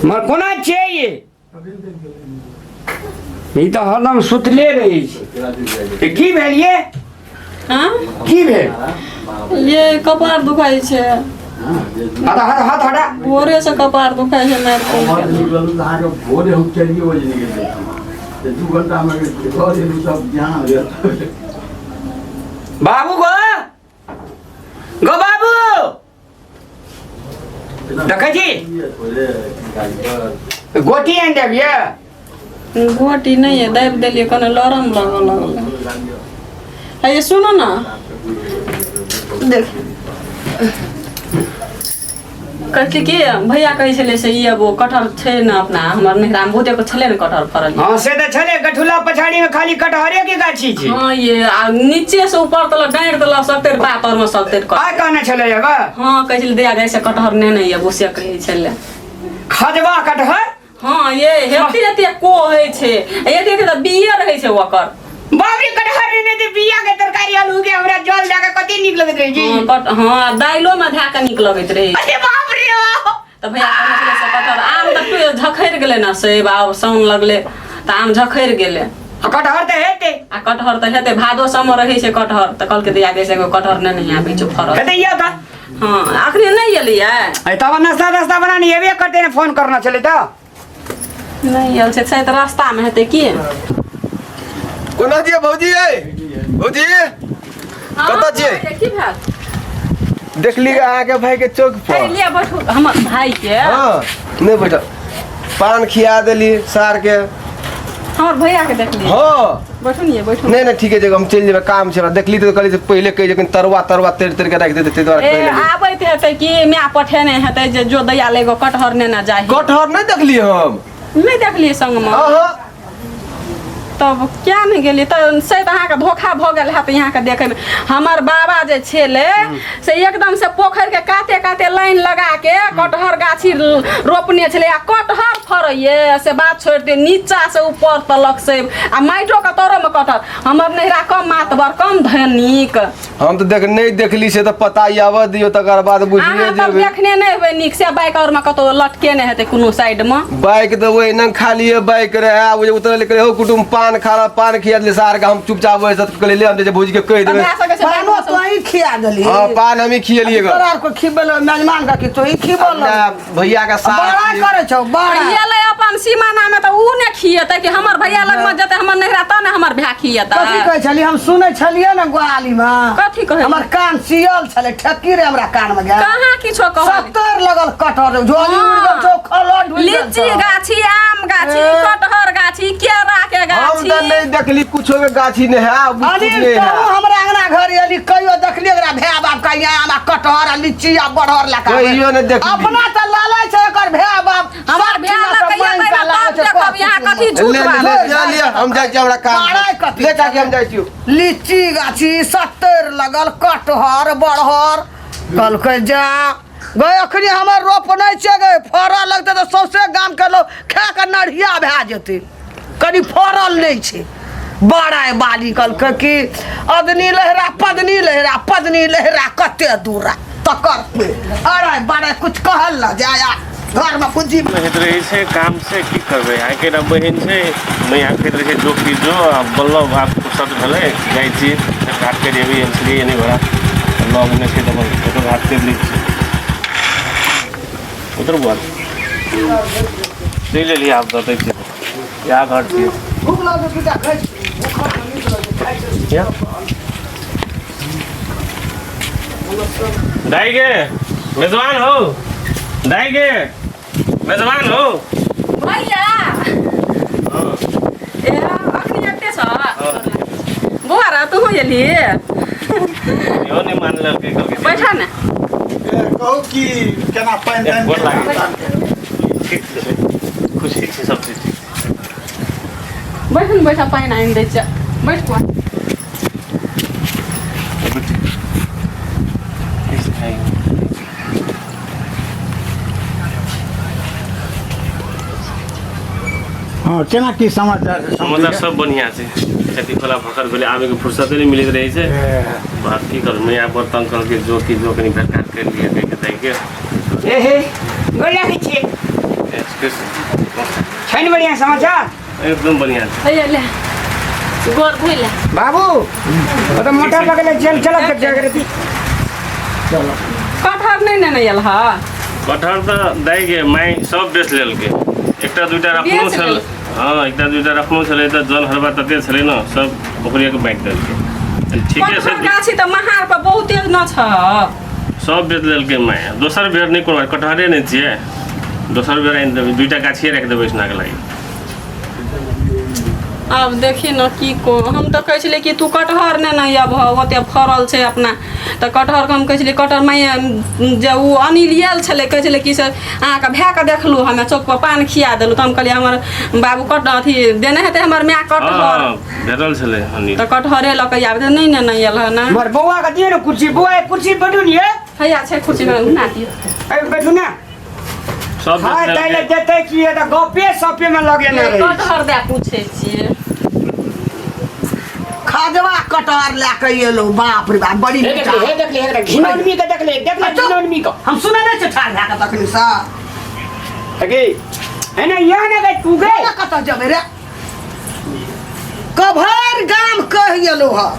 मगर कोना छियै ये ई तऽ हरदम सुतले रहै छै तऽ की भेल ये हाँ? की भेल ये कपार दुखाइ छै हट हट हट हटा भोरे से कपार दुखाइ छै मारि पीट के। अहाँके भोरे हम चारिए बजे निकलि जाइ छी तऽ 2 घंटामे घर एलहुँ तब ध्यान गेल। बाबू गो गो बाबू, देखै छी गोटी आनि देबियै? गोटी नहि ये, दाबि देलियै, कने लरम लगऽ लगलै। हे सुनू ने, देख, कहै कि भैया कहै छलै से ई अब कटहर छै ने, अपना हमर नैहरामे बहुते छलै ने कटहर फड़ल। हँ, से तऽ छलै, गठुला पछाड़ी में खाली कटहरे के गाछी छै। हँ ये, आ नीचे से ऊपर तलक डाँरि देलक सभतरि, पातर मे सभतरि कटहर। आइ कहने छलै एगो? हँ, कहै छलै दया जाइ से कटहर नेने एबो, से कहै छलै। खजबा कटहर? हँ ये, एते एते को होइ छै, एते एते तऽ बिये रहै छै ओकर। बाप रे, कटहर ने तऽ बिया के तरकारी आलू के हमरा जल दऽ के कते नीक लगैत रहै छै। हँ, हँ, दाइलो मे धए कऽ नीक लगैत रहै। अरे बाप रे बाप। तऽ भैया कहने छलै से कटहर, आम तऽ झखड़ि गेलै ने, सेब आब साउन लगलै तऽ आम झखड़ि गेलै। आ कटहर तऽ हेतै? आ कटहर तऽ हेतै, भादो सबमे रहै छै कटहर। तऽ कहलकै दैया गै से एगो कटहर नेने आबै छौ फड़ल। हेतै यौ तऽ। हँ, अखने नहि एलैया? अरे तब नाश्ता तास्ता बना नहीं एबे करते ने, फोन करना छलै तऽ। नहि आयल छै, शायद रास्तामे हेतै की। कोना छियै भौजी? यै भौजी, कतऽ छियै? की भेल? देखली अहाँके भाई के चौक पर। अरे लिअ, बैठू। हमर भाई के? हँ, नहि बैठल, पान खिया देली सार के। हमर भैया के देखली? हँ। बैठू ने, बैठू। नहि नहि, ठीके छै, हम चलि जेबै, काम छै हमरा। देखली तऽ कहली से पहिले कहि जे कनि तरुआ तरुआ तरि तरि के राखि देतै, ताहि दुआरे ए कहि लेली। आबैत हेतै कि माय पठेने हेतै जे जो दैया ले एगो कटहर नेने जाही। कटहर नहि देखली हम। नहि देखलियै संगमे? अहाँ। तब क्या नहि गेलियै? तऽ शायद अहाँके धोखा भऽ गेल हैत यहाँके देखैमे। हमर बाबा जे छलै से एकदम से पोखरिके काते काते लाइन लगा के कटहर गाछी रोपने छलै आ कटहर फड़ैये से बात छोड़ि दियौ, नीचा से ऊपर तलक से आ माटियो के तरोमे कटहर। हमर नैहरा कम मातबर, कम धनिक। हम तऽ देख नहि देखली से तऽ पता आबऽ दियौ, तकर बाद बुझिए अहाँ तब जेबै। देखने नहि हेबै नीक से, बाइक और में कतौ लटके नहि हेतै कोनो साइड में। बाइक तऽ ओहिना खालिए बाइक रहे, आ ओ जे उतरल कहले हौ कुटुम पान खा रहा, पान खिया देली सार के। हम चुपचाप ओहि साथ कहलियै ले, हम जे भौजी के कहि तऽ देबै। भए सकै छै पानो बाइक तो ही खिया देली? हँ, पान हमही खियलियै ग। तोरा आर को खिबेलो मेजमान का कि तो ही खिबल? ना, भैया के सार बड़ा करे छौ बड़ा। एलै अपन सीमाना में तऽ ऊ ने खियेतै कि हमर भैया लग में जेतै हमर नैहरा तऽ ने हमर भाय खियेतै। कथी कहै छली? हम सुनै छलियै ने गोहाली मे। कथी कहै? हमर कान सियल छलै, ठेकी रे हमरा कान मे गेल। कहाँ किछो कहल? 70 लगल कटहर झोली उड़ि गेल छौ, खलड उड़ि गेल लीची छौ। गाछी, आम गाछी, ए। कटहर गाछी, केरा के हम गाछी। तऽ नहि देखली, कुछो के गाछी नहि है बुझ अनिल नहि तू है। हमरा अंगना घर एली, कहियो देखली एकरा भाय बाप का यहाँ आम आ कटहर आ लीची आ बड़हर लगा? कहियो नहि देखली। अपना तऽ लालै छै एकर भाय बाप। हमर भाय लग मांगि एतै कऽ ने लाबै तब छै। देखब यहाँ कथी झूठ ले बात। ले ले ले, हम जाइ छी, हमरा काम मारै छै। कथी ले काकी, हम जाइ छी। लीची गाछी 70 लगल कटहर बड़हर, कहलकै जा गए अखनी हमर रोपने छै गे, फड़ऽ लगतै तऽ सौंसे गामके लोक खा कऽ नढ़िया भए जेतै, कनि फड़ल नहि छै। बड़ा बाली कहलकै कि अदनी लहरा पदनी लहरा पदनी लहरा कते दूरा तकर पे अरे बड़ा कुछ कहल न जाय घरमे पूंजी होइत रहै छै काम से की करबै। आइके एकटा बहिन छै, मैया कहैत रहै छै जो की जो। आ बल्लभ आब फुर्सत भेलै, जाइ छी घाट करि अभी। हम छलियै एने घोड़ा लगमे छै तऽ अपन फोटो घाट करि लै छी। उतर बुआ, चलि एलियै, आब दऽ दै छियै। इएह घर छियै। भूख लगै छै तऽ खाइ छी, भूख नीक लगै छै, खाइ छै। दाइ गे, मेजबान हो, दाइ गे, मेजबान हो। भैया, ए अखनी एते छ बौआ रे, तू एली? इहो नहि मानलकै, कहलकै बैठा ने। कहू कि केना पानि तानि? गोर लागै। ठीक छै, खुशी छै, सब चीज ठीक। बैठ ने, बैठ, पानि आनि दै छियै, बैठ बौआ। छै। हँ, केना की समाचार छै? समाचार सब बढ़िआँ छै। खेती खोला भखर भेलै, आबैके फुर्सते नहि मिलैत रहै छै। बात की करू, मैया बड़ तंग कहलकै जो कि जो, कनि भेट घाट करि लिअ कहिके दैके। ए हे। गोर लागै छियै। छै ने बढ़िआँ समाचार? एकदम बढ़िआँ छै। हैया ले गोर धोइ ले। बाबू ओ तऽ मोटर लगले चल चलब तऽ जागृति। कटहर नहि नेने आयल ह? कटहर तऽ दाइ गे माय सब बेच लेलकै, एकटा दूटा रखनो बेच छल। लेलकै? हँ, एकटा दूटा रखनो छलै तऽ जन हरबा तते छलै ने, सब ओकरे के बाँटि देलकै। ठीके छै। कटहर गाछी तऽ महार पर बहुते न छ। सब बेच लेलकै माय। दोसर बेर नहि कोनो बात, कटहरे नहि छियै, दोसर बेर आनि देबै, दूटा गाछिए राखि देबै इसनाके लागि। आब देखी ने की को हम तऽ कहै छलियै कि तू कटहर ने ने अबह, ओते फड़ल छै अपना तऽ कटहरके। हम कहै छलियै कटहर माय जे ओ अनिल आयल छलै, कहै छलै कि से अहाँके भायके देखलहुँ हमे चौकपर पान खिया देलहुँ, तऽ हम कहलियै हमर बाबू कट अथी देने हेतै हमर माय कटहर। हँ, भेटल छलै अनिल। तऽ कटहरे लऽ कऽ आबै तऽ नहि ने ने आयल हँ ने। हमर बौआ के दियौ ने कुर्सी। बौआ, एक कुर्सी बैठू ने ये। हैया छै कुर्सीमे, उना दियौ। ए, बैठू ने। सब हाँ, बेच ताहि लए लेलकै। जेतै कि तऽ गपे सपे मे लगे ने रहै। कटहर दए पूछै छियै। खजवा कटहर लए कऽ एलहुँ, बाप रे बाप, बड़ी हे मीठा। देखले, हे देखले, हे देखले, घिनौनमी के देखले, देखले घिनौनमी के। हम सुनै नहि छियै ठाढ़ भए कऽ तखनिसँ। अगे है ना यहाँ ना गए तू गए। केना कतऽ जेबै रे? कभर गाम कहि एलहुँ हँ,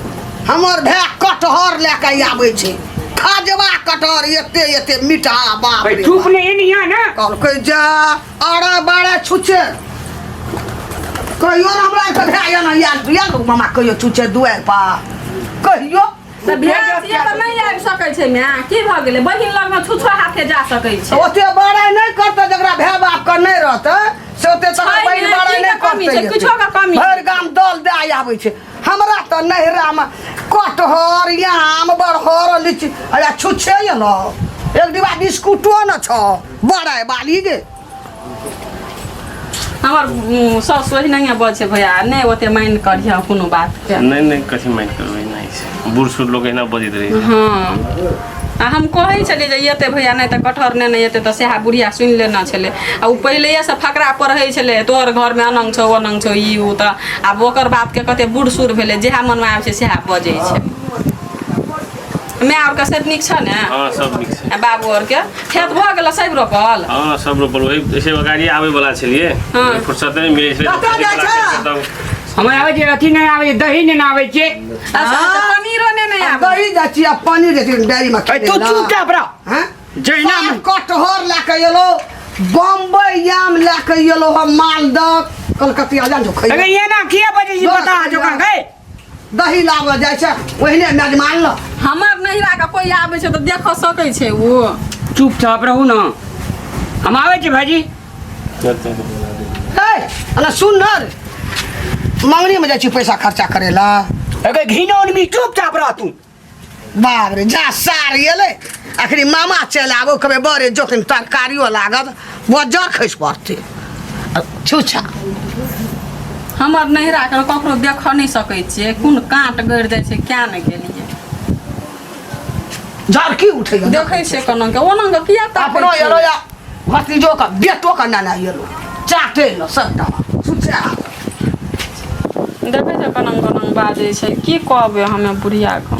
हमर भाय कटहर लए कऽ आबै छै, खजवा कटहर, एते एते मीठा, बाप भाई रे चुप बाप। नहीं यहाँ ना। कहलकै जा अरे बारे छुछे कहियो ने हमरा एतऽ भाय एना आयल आयल मामा, कहियो छुछे दुआरि पर कहियो। तऽ भाय छियै तऽ नहि आबि सकै छै माय? की भऽ गेलै, बहिन लगमे छुछो हाथे जा सकै छै? ओते बड़ाइ नहि करतै, जकरा भाय बापके नहि रहतै से ओते तोरा छै बहिन ने, बड़ाइ की नहि के कमी करतै। छै? किछो के कमी भरि गाम दल दए आबै छै। हमरा तऽ नैहरामे कटहर, आम, बड़हर, लीची, अरे छुच्छे ये न, एक डिब्बा बिस्कुटो न छौ। बड़ाइ बाली गे। हमर सासु ओहिनाए बजै छै भैया, नहि ओते मानि करिह कोनो बातके। नहि नहि, कथी मानि करबै, नहि छै, बूढ़ सूढ़ लोक एहिना बजैत रहै छै। हँ, आ हम कहै छलियै जे एतै भैया, नहि तऽ कटहर नेने एतै, तऽ सएह बुढ़िया सुनि लेने छलै आ ओ पहिलैएसँ फकरा पढ़ै छलै, तोहर घरमे अनंग छौ, अनंग छौ, ई ओ। तऽ आब ओकर बातके कते बूढ़ सूढ़ भेलै, जएह मनमे आबै छै सएह बजै छै। माय आरके सब नीक छ ने? हँ, सब नीक छै। आ बाबू आरके खेत भऽ गेल सब रोपल? हँ, सब रोपल। वही ऐसे गाड़ी आबै वाला छलियै। हाँ। फुर्सत नहि मिलै छलै। कतऽ जाइ छै? तब हमरा आबै छै अथी नहि आबै छै, दही नहि आबै छै। अच्छा, तऽ पनीरो ने नहि आबै? दही जाइ छी आ पनीर जाइ छी डेयरीमे। ए, तू चुपचाप रह। हँ? जहिना सब कटहर लए कऽ एलहुँ, बम्बई आम लए कऽ एलहुँ हम, मालदह, कलकतिया जान जो अगे खैबे। एना किया बजै छी बता जोकान गए। दही लाबऽ जाइ छै ओहिने मेजमान लऽ। हमर नैहरा के कोई आबै छै तऽ देख सकै छै ओ? चुपचाप रहू ने, हम आबै छी भाईजी। हे अना सुन न रे, मंगनीमे जाइ छी पैसा खर्चा करै लए। अगे घिनौनमी, चुपचाप रह तू। बाप रे, जा सार एलै अखनी मामा चलि आबो, कहबै बड़े जोखिम तरकारियो लागत, बजर खसि पड़तै छुछा। हमर नैहरा के ककरो देख नहि सकै छियै, कोन काँट गड़ि जाइ छै क्या नहि गेलियै। झड़की उठै देखै छियै कोना के ओना के किया ताकै अपनो छियै? एलो या भतीजो के बेटो के नाना एलो चाटे ल सबटा छुछा। देखै छै कोना कोना बाजै छै, की कहबै हमे बुढ़िया के?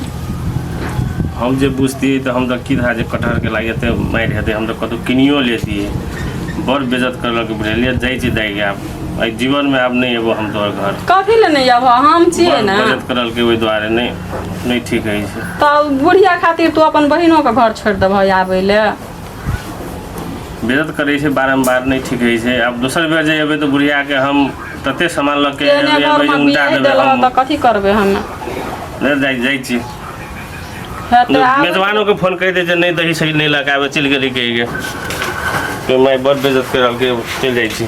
हम जे बुझतियै तऽ हम तऽ की था जे कटहरके लागि एते मारि हेतै, हम तऽ कतहु किनियो लेतियै। बड़ बेजत करलक बुझलियै। जाइ छी दाइके, आब एहि जीवनमे आब नहि एबो हम तोहर घर। कथी लए नहि आबह, हम छियै बड़ ने। बेजत करलकै, ओहि दुआरे नहि नहि ठीक होइ छै। तऽ बुढ़िया खातिर तू अपन बहिनोके घर छोड़ि देबह आबै लए? बेजत करै छै बारम्बार, नहि ठीक होइ छै। आब दोसर बेर जे एबै तऽ बुढ़ियाके हम तते सामान लऽ के एहने एबै जे घरमे उल्टा बियाह देबै देलह हम। तऽ कथी करबै हमे? नहि, जाइ जाइ छी। हेतै आब। मेजबानोके फोन कहि दै छै, नहि दही सही नहि लऽ के आबै, चलि गेली कहि के माय बड़ बेजत करि रहलकै, चलि जाइ छी।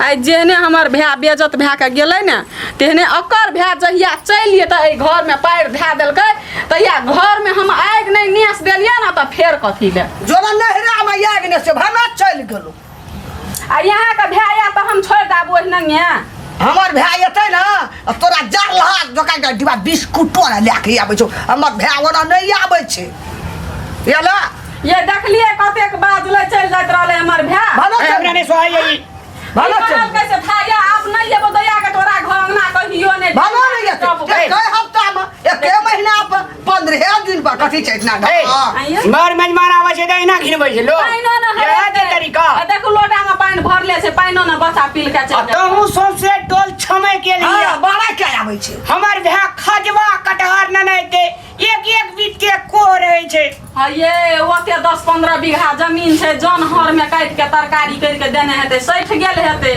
आइ जेहने हमर भाय बेजत भए कऽ गेलै ने, तेहने ओकर भाय जहिया चलि जेतै एहि घरमे पारि धए देलकै, तहिया घरमे हम आगि नहि नेस देलियै ने तऽ फेर कथी ले। जोना नहिरामे आगि ने से भना चलि गेलहुँ। आ यहाँके भाय आयत तऽ हम छोड़ि देब ओहिनंगे? हमर भाय एतै ने आ तोरा जरलहा दोकान के डिब्बा बिस्कुटो ने लए के आबै छौ। हमर भाय ओना नहि आबै छै एला। ये देखलियै कतेक बाजलै, चलि जाइत रहलै हमर भाय। भला ए, हमरा चल नहि सोहाइ ई। भला चल। कहलकै से भाय आब नहि एबो दैया के तोरा घर अंगना कहियो नहि भलो नहि जेतै एके हफ्तामे एके महीना पर 15 दिन पर कथी छै इतना ए, आइयो। मर मेजमान आबै छै तऽ एहिना घिनबै छै लोग पानिओ ने इएह हरेतै। छै तरीका आ देखू लोटामे पानि भरले छै पानिओ ने बच्चा पी के आ चलि जायत। तहूँ सौंसे टोल छमै के लिए हँ बड़ा क्या आबै छै हमर भाय खजवा कटहर ने एते एक एक बीत के को रहै छै हाँ ये ओते 10-15 बीघा जमीन छै जन हर में काटि के तरकारी करि के देने हेतै सठि गेल हेतै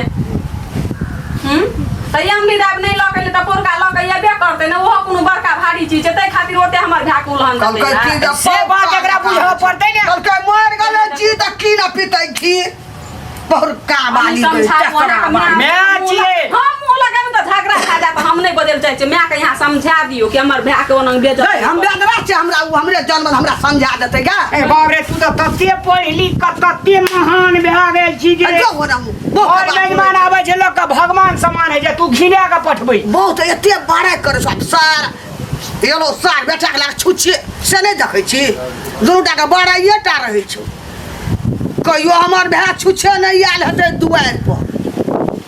तऽ अमली दाब नहि लऽ के एलै तऽ पोरका लऽ के एबे करतै ने ओहो कोनो बड़का भारी चीज छै ताहि खातिर ओते हमर भाय के उलहन देतै कहलकै की ने। जे से बात एकरा बुझऽ पड़तै ने कहलकै मरि गेलै जी तऽ की ने पीतै घी पौरका हम बाली गई, समझाबू तेसरा अहाँके बाली। माय मुँह छियै। हम मुँह लगाबी तऽ झगड़ा भए जायत हम नहि बजै लए चाहै छियै मायके यहाँ समझा दियौ कि हमर भायके ओना बेजत नहीं, हम बेदरा छियै हमरा ओ हमरे जन्मल हमरा समझा देतै गा ए बाप रे तू तऽ तते पढ़ि लिख कऽ तते महान भए गेल छी जे जो हो रहूं बहुत और बात मेजमान आबै छै लोक के भगवान समान होइ छै तू घिना कऽ पठबै बहुत एते बड़ा करे सब सार एलो सार बेटा के लाग छुच्छे से नहि देखै छी दुनू टा के बड़ाइए टा रहै छौ कहियो हमर भाय छुच्छे नहि आयल हेतै दुआरि पर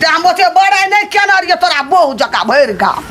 तऽ हम ओते बड़ाइ नहि केने रहियै तोरा बहु जकाँ भरि गाम।